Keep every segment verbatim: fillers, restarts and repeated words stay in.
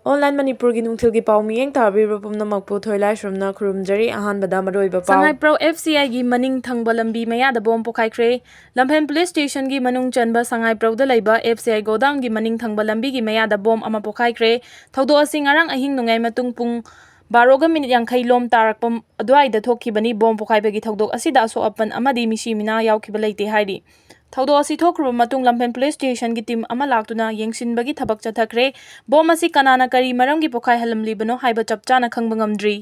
Online ꯃꯅꯤꯄꯨꯔꯒꯤ ꯅꯨꯡꯊꯤꯜꯒꯤ ꯄꯥꯎ ꯃꯤꯠꯌꯦꯡ ꯇꯥꯕꯤꯔꯤꯕ ꯄꯨꯝꯅꯃꯛꯄꯨ ꯊꯣꯏꯂꯥꯏꯁ꯭ꯔꯝꯅ ꯈꯨꯔꯨꯝꯖꯔꯤ꯫ ꯑꯍꯥꯟꯕꯗ ꯃꯔꯨꯑꯣꯏꯕ ꯄꯥꯎ꯫ ꯁꯉꯥꯏꯄ꯭ꯔꯧ F C Iꯒꯤ ꯃꯅꯤꯡ ꯊꯪꯕ ꯂꯝꯕꯤ ꯃꯌꯥꯗ ꯕꯣꯝ ꯄꯣꯈꯥꯏꯈ꯭ꯔꯦ꯫ ꯂꯝꯐꯦꯟ ꯄꯨꯂꯤꯁ ꯁ꯭ꯇꯦꯁꯟꯒꯤ ꯃꯅꯨꯡ ꯆꯟꯕ ꯁꯉꯥꯏꯄ꯭ꯔꯧꯗ ꯂꯩꯕ F C I ꯒꯣꯗꯥꯎꯟꯒꯤ ꯃꯅꯤꯡ ꯊꯪꯕ ꯂꯝꯕꯤꯒꯤ ꯃꯌꯥꯗ ꯕꯣꯝ ꯑꯃ ꯄꯣꯈꯥꯏꯈ꯭ꯔꯦ꯫ ꯊꯧꯗꯣꯛ ꯑꯁꯤ ꯉꯔꯥꯡ ꯑꯍꯤꯡ ꯅꯣꯡꯌꯥꯏ ꯃꯇꯨꯡ ꯄꯨꯡ ꯕꯥꯔꯣꯒ ꯃꯤꯅꯤꯠ ꯌꯥꯡꯈꯩ ꯂꯣꯝ ꯇꯥꯔꯛꯄ ꯑꯗꯨꯋꯥꯏꯗ ꯊꯣꯛꯈꯤꯕꯅꯤ꯫ ꯕꯣꯝ ꯄꯣꯈꯥꯏꯕꯒꯤ ꯊꯧꯗꯣꯛ ꯑꯁꯤꯗ ꯑꯁꯣꯛ ꯑꯄꯟ ꯑꯃꯗꯤ ꯃꯤꯁꯤ ꯃꯤꯅꯥ ꯌꯥꯎꯈꯤꯕ ꯂꯩꯇꯦ ꯍꯥꯏꯔꯤ꯫ ꯊꯧꯗꯣꯛ ꯑꯁꯤ ꯊꯣꯛꯈ꯭ꯔꯕ ꯃꯇꯨꯡ ꯂꯝꯐꯦꯟ ꯄꯨꯂꯤꯁ ꯁ꯭ꯇꯦꯁꯟꯒꯤ ꯇꯤꯝ ꯑꯃ ꯂꯥꯛꯇꯨꯅ ꯌꯦꯡꯁꯤꯟꯕꯒꯤ ꯊꯕꯛ ꯆꯠꯊꯈ꯭ꯔꯦ꯫ ꯕꯣꯝ ꯑꯁꯤ ꯀꯅꯥꯅ ꯀꯔꯤ ꯃꯔꯝꯒꯤ ꯄꯣꯈꯥꯏꯍꯜꯂꯝꯂꯤꯕꯅꯣ ꯍꯥꯏꯕ ꯆꯞ ꯆꯥꯅ ꯈꯪꯕ ꯉꯝꯗ꯭ꯔꯤ꯫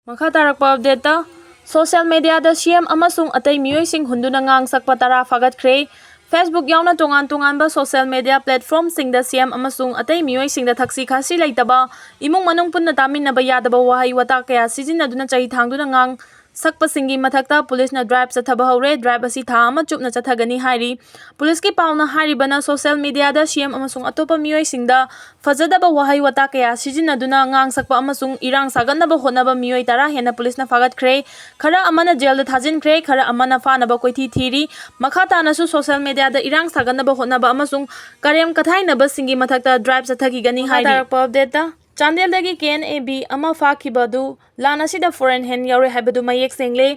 ꯃꯈꯥ ꯇꯥꯔꯛꯄ ꯑꯞꯗꯦꯠꯇ, ꯁꯣꯁꯤꯌꯦꯜ ꯃꯦꯗꯤꯌꯥꯗ C M ꯑꯃꯁꯨꯡ ꯑꯇꯩ ꯃꯤꯑꯣꯏꯁꯤꯡ ꯍꯨꯟꯗꯨꯅ ꯉꯥꯡ ꯁꯛꯄ ꯇꯔꯥ ꯐꯥꯒꯠꯈ꯭ꯔꯦ꯫ Facebook ꯌꯥꯎꯅ ꯇꯣꯉꯥꯟ ꯇꯣꯉꯥꯟꯕ ꯁꯣꯁꯤꯌꯦꯜ ꯃꯦꯗꯤꯌꯥ ꯄ꯭ꯂꯦꯠꯐꯣꯔꯝꯁꯤꯡꯗ C M ꯑꯃꯁꯨꯡ ꯑꯇꯩ ꯃꯤꯑꯣꯏꯁꯤꯡꯗ ꯊꯛꯁꯤ ꯈꯥꯁꯤ ꯂꯩꯇꯕ, ꯏꯃꯨꯡ ꯃꯅꯨꯡ ꯄꯨꯟꯅ ꯇꯥꯃꯤꯟꯅꯕ ꯌꯥꯗꯕ ꯋꯥꯍꯩ ꯋꯥꯇꯥ ꯀꯌꯥ ꯁꯤꯖꯤꯟꯅꯗꯨꯅ ꯆꯩ ꯊꯥꯡꯗꯨꯅ ꯉꯥꯡ ꯁꯛꯄꯁꯤꯡꯒꯤ ꯃꯊꯛꯇ ꯄꯨꯂꯤꯁꯅ ꯗ꯭ꯔꯥꯏꯚ ꯆꯠꯊꯕ ꯍꯧꯔꯦ꯫ ꯗ꯭ꯔꯥꯏꯚ ꯑꯁꯤ ꯊꯥ ꯑꯃ ꯆꯨꯞꯅ ꯆꯠꯊꯒꯅꯤ ꯍꯥꯏꯔꯤ꯫ ꯄꯨꯂꯤꯁꯀꯤ ꯄꯥꯎꯅ ꯍꯥꯏꯔꯤꯕꯅ, ꯁꯣꯁꯤꯌꯦꯜ ꯃꯦꯗꯤꯌꯥꯗ C M ꯑꯃꯁꯨꯡ ꯑꯇꯣꯞꯄ ꯃꯤꯑꯣꯏꯁꯤꯡꯗ ꯐꯖꯗꯕ ꯋꯥꯍꯩ ꯋꯥꯇꯥ ꯀꯌꯥ ꯁꯤꯖꯤꯟꯅꯗꯨꯅ ꯉꯥꯡ ꯁꯛꯄ ꯑꯃꯁꯨꯡ ꯏꯔꯥꯡ ꯁꯥꯒꯠꯅꯕ ꯍꯣꯠꯅꯕ ꯃꯤꯑꯣꯏ ꯇꯔꯥ ꯍꯦꯟꯅ ꯄꯨꯂꯤꯁꯅ ꯐꯥꯒꯠꯈ꯭ꯔꯦ꯫ ꯈꯔ ꯑꯃꯅ ꯖꯦꯜꯗ ꯊꯥꯖꯤꯟꯈ꯭ꯔꯦ, ꯈꯔ ꯑꯃꯅ ꯐꯥꯅꯕ ꯀꯣꯏꯊꯤ ꯊꯤꯔꯤ꯫ ꯃꯈꯥ ꯇꯥꯅꯁꯨ ꯁꯣꯁꯤꯌꯦꯜ ꯃꯦꯗꯤꯌꯥꯗ ꯏꯔꯥꯡ ꯁꯥꯒꯠꯅꯕ ꯍꯣꯠꯅꯕ ꯑꯃꯁꯨꯡ ꯀꯔꯦꯝ ꯀꯊꯥꯏꯅꯕꯁꯤꯡꯒꯤ ꯃꯊꯛꯇ ꯗ꯭ꯔꯥꯏꯚ ꯆꯠꯊꯈꯤꯒꯅꯤ ꯃꯈꯥ ꯍꯥꯏꯔꯤ꯫ ꯇꯥꯔꯛꯄ ꯑꯞꯗꯦꯠꯇ, ꯆꯥꯟꯗꯦꯜꯗꯒꯤ K N A B ꯑꯃ ꯐꯥꯈꯤꯕ ꯑꯗꯨ ꯂꯥꯟ ꯑꯁꯤꯗ ꯐꯣꯔꯦꯟ ꯍꯦꯟ ꯌꯥꯎꯔꯦ ꯍꯥꯏꯕꯗꯨ ꯃꯌꯦꯛ ꯁꯦꯡꯂꯦ꯫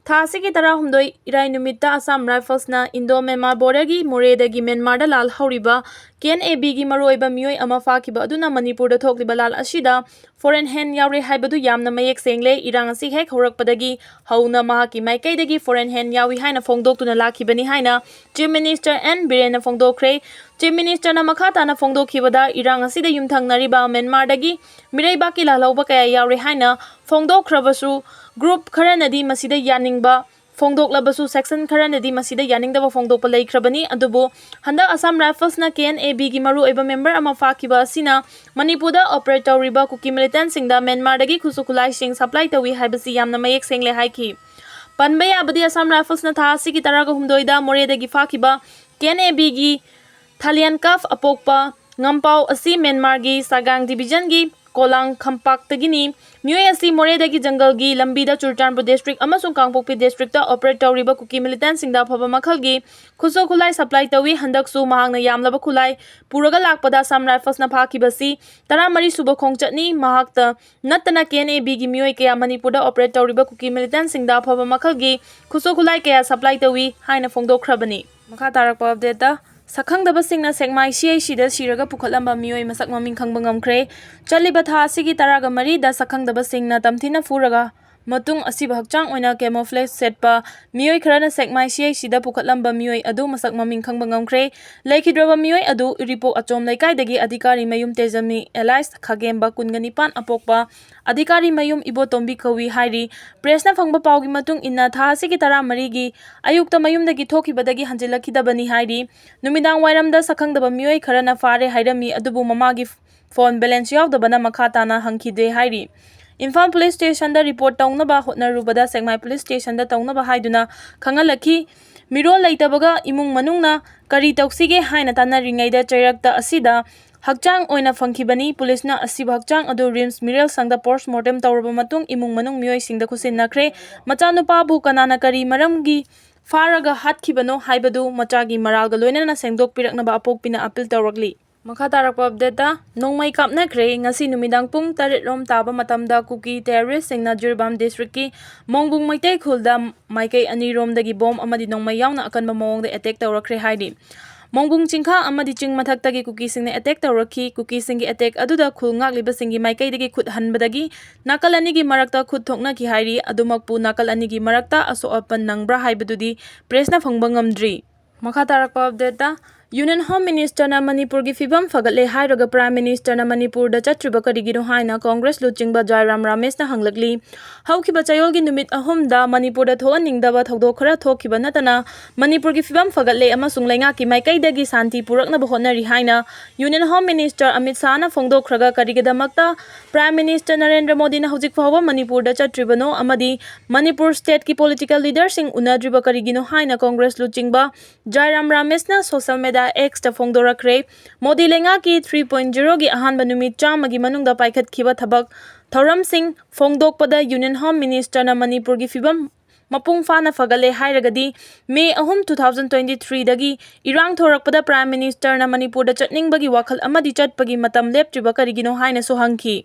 ꯊꯥ ꯑꯁꯤꯒꯤ ꯇꯔꯥꯍꯨꯝꯗꯣꯏ ꯏꯔꯥꯏ ꯅꯨꯃꯤꯠꯇ ꯑꯁꯥꯝ ꯔꯥꯏꯐꯜꯁꯅ ꯏꯟꯗꯣ ꯃꯦꯟꯃꯥꯔ ꯕꯣꯔꯗꯔꯒꯤ ꯃꯣꯔꯦꯗꯒꯤ ꯃꯦꯟꯃꯥꯔꯗ ꯂꯥꯜꯍꯧꯔꯤꯕ K N A Bꯒꯤ ꯃꯔꯨꯑꯣꯏꯕ ꯃꯤꯑꯣꯏ ꯑꯃ ꯐꯥꯈꯤꯕ ꯑꯗꯨꯅ ꯃꯅꯤꯄꯨꯔꯗ ꯊꯣꯛꯂꯤꯕ ꯂꯥꯜ ꯑꯁꯤꯗ ꯐꯣꯔꯦꯟ ꯍꯦꯟ ꯌꯥꯎꯔꯦ ꯍꯥꯏꯕꯗꯨ ꯌꯥꯝꯅ ꯃꯌꯦꯛ ꯁꯦꯡꯂꯦ꯫ ꯏꯔꯥꯡ ꯑꯁꯤ ꯍꯦꯛ ꯍꯧꯔꯛꯄꯗꯒꯤ ꯍꯧꯅ ꯃꯍꯥꯛꯀꯤ ꯃꯥꯏꯀꯩꯗꯒꯤ ꯐꯣꯔꯦꯟ ꯍꯦꯟ ꯌꯥꯎꯏ ꯍꯥꯏꯅ ꯐꯣꯡꯗꯣꯛꯇꯨꯅ ꯂꯥꯛꯈꯤꯕꯅꯤ ꯍꯥꯏꯅ Chief Minister N ꯕꯤꯔꯦꯟꯅ ꯐꯣꯡꯗꯣꯛꯈ꯭ꯔꯦ꯫ Chief Ministerꯅ ꯃꯈꯥ ꯇꯥꯅ ꯐꯣꯡꯗꯣꯛꯈꯤꯕꯗ, ꯏꯔꯥꯡ ꯑꯁꯤꯗ ꯌꯨꯝꯊꯪꯅꯔꯤꯕ ꯃꯦꯟꯃꯥꯔꯗꯒꯤ ꯃꯤꯔꯩꯕꯥꯛꯀꯤ ꯂꯥꯜꯍꯧꯕ ꯀꯌꯥ ꯌꯥꯎꯔꯦ ꯍꯥꯏꯅ ꯐꯣꯡꯗꯣꯛꯈ꯭ꯔꯕꯁꯨ, ꯒ꯭ꯔꯨꯞ ꯈꯔꯅꯗꯤ ꯃꯁꯤꯗ ꯌꯥꯅꯤꯡꯕ ꯐꯣꯡꯗꯣꯛꯂꯕꯁꯨ, ꯁꯦꯛꯁꯟ ꯈꯔꯅꯗꯤ ꯃꯁꯤꯗ ꯌꯥꯅꯤꯡꯗꯕ ꯐꯣꯡꯗꯣꯛꯄ ꯂꯩꯈ꯭ꯔꯕꯅꯤ꯫ ꯑꯗꯨꯕꯨ ꯍꯟꯗꯛ ꯑꯁꯥꯝ ꯔꯥꯏꯐꯜꯁꯅ K N A Bꯒꯤ ꯃꯔꯨꯑꯣꯏꯕ ꯃꯦꯝꯕꯔ ꯑꯃ ꯐꯥꯈꯤꯕ ꯑꯁꯤꯅ ꯃꯅꯤꯄꯨꯔꯗ ꯑꯣꯄꯔꯦꯠ ꯇꯧꯔꯤꯕ ꯀꯨꯀꯤ ꯃꯤꯂꯤꯇꯦꯟꯁꯤꯡꯗ ꯃꯦꯟꯃꯥꯔꯗꯒꯤ ꯈꯨꯠꯁꯨ ꯈꯨꯠꯂꯥꯏꯁꯤꯡ ꯁꯄ꯭ꯂꯥꯏ ꯇꯧꯏ ꯍꯥꯏꯕꯁꯤ ꯌꯥꯝꯅ ꯃꯌꯦꯛ ꯁꯦꯡꯂꯦ ꯍꯥꯏꯈꯤ꯫ ꯄꯟꯕ ꯌꯥꯕꯗꯤ, ꯑꯁꯥꯝ ꯔꯥꯏꯐꯜꯁꯅ ꯊꯥ ꯑꯁꯤꯒꯤ ꯇꯔꯥꯒ ꯍꯨꯝꯗꯣꯏꯗ ꯃꯣꯔꯦꯗꯒꯤ ꯐꯥꯈꯤꯕ K N A Bꯒꯤ ꯊꯥꯂꯤꯌꯥꯟꯀꯥꯐ ꯑꯄꯣꯛꯄ ꯉꯝꯄꯥꯎ ꯑꯁꯤ ꯃꯦꯟꯃꯥꯔꯒꯤ ꯁꯥꯒꯥꯡ ꯗꯤꯕꯤꯖꯟꯒꯤ ꯀꯣꯂꯥꯡ ꯈꯝꯄꯥꯛꯇꯒꯤꯅꯤ꯫ ꯃꯤꯑꯣꯏ ꯑꯁꯤ ꯃꯣꯔꯦꯗꯒꯤ ꯖꯪꯒꯜꯒꯤ ꯂꯝꯕꯤꯗ ꯆꯨꯔꯆꯥꯟꯄꯨꯔ ꯗꯤꯁꯇ꯭ꯔꯤꯛ ꯑꯃꯁꯨꯡ ꯀꯥꯡꯄꯣꯛꯄꯤ ꯗꯤꯁꯇ꯭ꯔꯤꯛꯇ ꯑꯣꯄꯔꯦꯠ ꯇꯧꯔꯤꯕ ꯀꯨꯀꯤ ꯃꯤꯂꯤꯇꯦꯟꯁꯤꯡꯗ ꯑꯐꯕ ꯃꯈꯜꯒꯤ ꯈꯨꯠꯁꯨ ꯈꯨꯠꯂꯥꯏ ꯁꯄ꯭ꯂꯥꯏ ꯇꯧꯏ꯫ ꯍꯟꯗꯛꯁꯨ ꯃꯍꯥꯛꯅ ꯌꯥꯝꯂꯕ ꯈꯨꯠꯂꯥꯏ ꯄꯨꯔꯒ ꯂꯥꯛꯄꯗ ꯑꯁꯥꯝ ꯔꯥꯏꯐꯜꯁꯅ ꯐꯥꯈꯤꯕꯁꯤ ꯇꯔꯥꯃꯔꯤ ꯁꯨꯕ ꯈꯣꯡꯆꯠꯅꯤ꯫ ꯃꯍꯥꯛꯇ ꯅꯠꯇꯅ ꯀꯦ ꯑꯦꯟ ꯑꯦ ꯕꯤꯒꯤ ꯃꯤꯑꯣꯏ ꯀꯌꯥ ꯃꯅꯤꯄꯨꯔꯗ ꯑꯣꯄꯔꯦꯠ ꯇꯧꯔꯤꯕ ꯀꯨꯀꯤ ꯃꯤꯂꯤꯇꯦꯟꯁꯤꯡꯗ ꯑꯐꯕ ꯃꯈꯜꯒꯤ ꯈꯨꯠꯁꯨ ꯈꯨꯠꯂꯥꯏ ꯀꯌꯥ ꯁꯄ꯭ꯂꯥꯏ ꯇꯧꯏ ꯍꯥꯏꯅ ꯐꯣꯡꯗꯣꯛꯈ꯭ꯔꯕꯅꯤ꯫ ꯃꯈꯥ ꯇꯥꯔꯛꯄ ꯑꯞꯗꯦꯠꯇ, ꯁꯛꯈꯪꯗꯕꯁꯤꯡꯅ ꯁꯦꯛꯃꯥꯏ ꯁꯤ ꯑꯩꯆ ꯁꯤꯗ ꯁꯤꯔꯒ ꯄꯨꯈꯠꯂꯝꯕ ꯃꯤꯑꯣꯏ ꯃꯁꯛ ꯃꯃꯤꯡ ꯈꯪꯕ ꯉꯝꯈ꯭ꯔꯦ꯫ ꯆꯠꯂꯤꯕ ꯊꯥ ꯑꯁꯤꯒꯤ ꯇꯔꯥꯒ ꯃꯔꯤꯗ ꯁꯛꯈꯪꯗꯕꯁꯤꯡꯅ ꯇꯝꯊꯤꯅ ꯐꯨꯔꯒ ꯃꯇꯨꯡ ꯑꯁꯤꯕ ꯍꯛꯆꯥꯡ ꯑꯣꯏꯅ camouflage ꯁꯦꯠꯄ ꯃꯤꯑꯣꯏ ꯈꯔꯅ ꯁꯦꯛꯃꯥꯏ ꯁꯤ ꯑꯩꯆ ꯁꯤꯗ ꯄꯨꯈꯠꯂꯝꯕ ꯃꯤꯑꯣꯏ ꯑꯗꯨ ꯃꯁꯛ ꯃꯃꯤꯡ ꯈꯪꯕ ꯉꯝꯈ꯭ꯔꯦ꯫ ꯂꯩꯈꯤꯗ꯭ꯔꯕ ꯃꯤꯑꯣꯏ ꯑꯗꯨ ꯎꯔꯤꯄꯣꯛ ꯑꯆꯣꯝ ꯂꯩꯀꯥꯏꯗꯒꯤ ꯑꯙꯤꯀꯥꯔꯤ ꯃꯌꯨꯝ ꯇꯦꯖꯃꯤ alias ꯈꯥꯒꯦꯝꯕ ꯀꯨꯟꯒ ꯅꯤꯄꯥꯟ ꯑꯄꯣꯛꯄ ꯑꯙꯤꯀꯥꯔꯤ ꯃꯌꯨꯝ ꯏꯕꯣꯇꯣꯝꯕꯤ ꯀꯧꯏ ꯍꯥꯏꯔꯤ꯫ ꯄ꯭ꯔꯦꯁꯅ ꯐꯪꯕ ꯄꯥꯎꯒꯤ ꯃꯇꯨꯡ ꯏꯟꯅ, ꯊꯥ ꯑꯁꯤꯒꯤ ꯇꯔꯥꯃꯔꯤꯒꯤ ꯑꯌꯨꯛꯇ ꯃꯌꯨꯝꯗꯒꯤ ꯊꯣꯛꯈꯤꯕꯗꯒꯤ ꯍꯟꯖꯤꯜꯂꯛꯈꯤꯗꯕꯅꯤ ꯍꯥꯏꯔꯤ꯫ ꯅꯨꯃꯤꯗꯥꯡ ꯋꯥꯏꯔꯝꯗ ꯁꯛꯈꯪꯗꯕ ꯃꯤꯑꯣꯏ ꯈꯔꯅ ꯐꯥꯔꯦ ꯍꯥꯏꯔꯝꯃꯤ, ꯑꯗꯨꯕꯨ ꯃꯃꯥꯒꯤ ꯐꯣꯟ balance ꯌꯥꯎꯗꯕꯅ ꯃꯈꯥ ꯇꯥꯅ ꯍꯪꯈꯤꯗꯦ ꯍꯥꯏꯔꯤ꯫ ꯏꯝꯐꯥꯜ ꯄꯨꯂꯤꯁ ꯁ꯭ꯇꯦꯁꯟꯗ ꯔꯤꯄꯣꯔꯠ ꯇꯧꯅꯕ ꯍꯣꯠꯅꯔꯨꯕꯗ ꯁꯦꯛꯃꯥꯏ ꯄꯨꯂꯤꯁ ꯁ꯭ꯇꯦꯁꯟꯗ ꯇꯧꯅꯕ ꯍꯥꯏꯗꯨꯅ ꯈꯪꯍꯜꯂꯛꯈꯤ꯫ ꯃꯤꯔꯣꯜ ꯂꯩꯇꯕꯒ ꯏꯃꯨꯡ ꯃꯅꯨꯡꯅ ꯀꯔꯤ ꯇꯧꯁꯤꯒꯦ ꯍꯥꯏꯅ ꯇꯥꯟꯅꯔꯤꯉꯩꯗ ꯆꯩꯔꯛꯇ ꯑꯁꯤꯗ ꯍꯛꯆꯥꯡ ꯑꯣꯏꯅ ꯐꯪꯈꯤꯕꯅꯤ꯫ ꯄꯨꯂꯤꯁꯅ ꯑꯁꯤꯕ ꯍꯛꯆꯥꯡ ꯑꯗꯨ ꯔꯤꯝꯁ ꯃꯤꯔꯦꯜ ꯁꯪꯗ post mortem ꯇꯧꯔꯕ ꯃꯇꯨꯡ ꯏꯃꯨꯡ ꯃꯅꯨꯡ ꯃꯤꯑꯣꯏꯁꯤꯡꯗ ꯈꯨꯠꯁꯤꯟꯅꯈ꯭ꯔꯦ꯫ ꯃꯆꯥꯅꯨꯄꯥꯕꯨ ꯀꯅꯥꯅ ꯀꯔꯤ ꯃꯔꯝꯒꯤ ꯐꯥꯔꯒ ꯍꯥꯠꯈꯤꯕꯅꯣ ꯍꯥꯏꯕꯗꯨ ꯃꯆꯥꯒꯤ ꯃꯔꯥꯜꯒ ꯂꯣꯏꯅꯅ ꯁꯦꯡꯗꯣꯛꯄꯤꯔꯛꯅꯕ ꯑꯄꯣꯛꯄꯤꯅ ꯑꯄꯤꯜ ꯇꯧꯔꯛꯂꯤ꯫ ꯃꯈꯥ ꯇꯥꯔꯛꯄ ꯑꯞꯗꯦꯠꯇ, ꯅꯣꯡꯃꯩ ꯀꯥꯞꯅꯈ꯭ꯔꯦ꯫ ꯉꯁꯤ ꯅꯨꯃꯤꯗꯥꯡ ꯄꯨꯡ ꯇꯔꯦꯠ ꯔꯣꯝ ꯇꯥꯕ ꯃꯇꯝꯗ ꯀꯨꯀꯤ terroristꯁꯤꯡꯅ ꯖꯤꯔꯤꯕꯥꯝ districtꯀꯤ ꯃꯣꯡꯕꯨꯡ ꯃꯩꯇꯩ ꯈꯨꯜꯗ ꯃꯥꯏꯀꯩ ꯑꯅꯤꯔꯣꯝꯗꯒꯤ ꯕꯣꯝ ꯑꯃꯗꯤ ꯅꯣꯡꯃꯩ ꯌꯥꯎꯅ ꯑꯀꯟꯕ ꯃꯑꯣꯡꯗ attack ꯇꯧꯔꯛꯈ꯭ꯔꯦ ꯍꯥꯏꯔꯤ꯫ ꯃꯣꯡꯕꯨꯡ ꯆꯤꯡꯈꯥ ꯑꯃꯗꯤ ꯆꯤꯡ ꯃꯊꯛꯇꯒꯤ ꯀꯨꯀꯤꯁꯤꯡꯅ attack ꯇꯧꯔꯛꯈꯤ꯫ ꯀꯨꯀꯤꯁꯤꯡꯒꯤ attack ꯑꯗꯨꯗ ꯈꯨꯜ ꯉꯥꯛꯂꯤꯕꯁꯤꯡꯒꯤ ꯃꯥꯏꯀꯩꯗꯒꯤ ꯈꯨꯠ ꯍꯟꯕꯗꯒꯤ ꯅꯥꯀꯜ ꯑꯅꯤꯒꯤ ꯃꯔꯛꯇ ꯈꯨꯠ ꯊꯣꯛꯅꯈꯤ ꯍꯥꯏꯔꯤ꯫ ꯑꯗꯨꯃꯛꯄꯨ ꯅꯥꯀꯜ ꯑꯅꯤꯒꯤ ꯃꯔꯛꯇ ꯑꯁꯣꯛ ꯑꯄꯟ ꯅꯪꯕ꯭ꯔꯥ ꯍꯥꯏꯕꯗꯨꯗꯤ ꯄ꯭ꯔꯦꯁꯅ ꯐꯪꯕ ꯉꯝꯗ꯭ꯔꯤ꯫ ꯃꯈꯥ ꯇꯥꯔꯛꯄ ꯑꯞꯗꯦꯠꯇ, Union Home Ministerꯅ ꯃꯅꯤꯄꯨꯔꯒꯤ ꯐꯤꯕꯝ ꯐꯒꯠꯂꯦ ꯍꯥꯏꯔꯒ Prime Ministerꯅ ꯃꯅꯤꯄꯨꯔꯗ ꯆꯠꯇ꯭ꯔꯤꯕ ꯀꯔꯤꯒꯤꯅꯣ ꯍꯥꯏꯅ ꯀꯣꯡꯒ꯭ꯔꯦꯁ ꯂꯨꯆꯤꯡꯕ ꯖꯥꯏꯔꯥꯝ ꯔꯥꯃꯦꯁꯅ ꯍꯪꯂꯛꯂꯤ꯫ ꯍꯧꯈꯤꯕ ꯆꯌꯣꯜꯒꯤ ꯅꯨꯃꯤꯠ ꯑꯍꯨꯝꯗ ꯃꯅꯤꯄꯨꯔꯗ ꯊꯣꯛꯍꯟꯅꯤꯡꯗꯕ ꯊꯧꯗꯣꯛ ꯈꯔ ꯊꯣꯛꯈꯤꯕ ꯅꯠꯇꯅ ꯃꯅꯤꯄꯨꯔꯒꯤ ꯐꯤꯕꯝ ꯐꯒꯠꯂꯦ ꯑꯃꯁꯨꯡ ꯂꯩꯉꯥꯛꯀꯤ ꯃꯥꯏꯀꯩꯗꯒꯤ ꯁꯥꯟꯇꯤ ꯄꯨꯔꯛꯅꯕ ꯍꯣꯠꯅꯔꯤ ꯍꯥꯏꯅ Union Home Minister ꯑꯃꯤꯠ ꯁꯥꯍꯅ ꯐꯣꯡꯗꯣꯛꯈ꯭ꯔꯒ ꯀꯔꯤꯒꯤꯗꯃꯛꯇ Prime Minister ꯅꯔꯦꯟꯗ꯭ꯔ ꯃꯣꯗꯤꯅ ꯍꯧꯖꯤꯛ ꯐꯥꯎꯕ ꯃꯅꯤꯄꯨꯔꯗ ꯆꯠꯇ꯭ꯔꯤꯕꯅꯣ ꯑꯃꯗꯤ ꯃꯅꯤꯄꯨꯔ stateꯀꯤ political leaderꯁꯤꯡ ꯎꯅꯗ꯭ꯔꯤꯕ ꯀꯔꯤꯒꯤꯅꯣ ꯍꯥꯏꯅ ꯀꯣꯡꯒ꯭ꯔꯦꯁ ꯂꯨꯆꯤꯡꯕ ꯖꯥꯏꯔꯥꯝ ꯔꯥꯃꯦꯁꯅ social media X ꯇ ꯐꯣꯡꯗꯣꯔꯛꯈ꯭ꯔꯦ꯫ ꯃꯣꯗꯤ ꯂꯩꯉꯥꯛꯀꯤ three point zero ꯒꯤ ꯑꯍꯥꯟꯕ ꯅꯨꯃꯤꯠ ꯆꯥꯝꯃꯒꯤ ꯃꯅꯨꯡꯗ ꯄꯥꯏꯈꯠꯈꯤꯕ ꯊꯕꯛ ꯊꯧꯔꯝꯁꯤꯡ ꯐꯣꯡꯗꯣꯛꯄꯗ Union Home Minister ꯅ ꯃꯅꯤꯄꯨꯔꯒꯤ ꯐꯤꯕꯝ ꯃꯄꯨꯡ ꯐꯥꯅ ꯐꯒꯠꯂꯦ ꯍꯥꯏꯔꯒꯗꯤ, May ꯑꯍꯨꯝ, two thousand twenty three ꯗꯒꯤ ꯏꯔꯥꯡ ꯊꯣꯔꯛꯄꯗ Prime Minister ꯅ ꯃꯅꯤꯄꯨꯔꯗ ꯆꯠꯅꯤꯡꯕꯒꯤ ꯋꯥꯈꯜ ꯑꯃꯗꯤ ꯆꯠꯄꯒꯤ ꯃꯇꯝ ꯂꯦꯞꯇ꯭ꯔꯤꯕ ꯀꯔꯤꯒꯤꯅꯣ ꯍꯥꯏꯅꯁꯨ ꯍꯪꯈꯤ꯫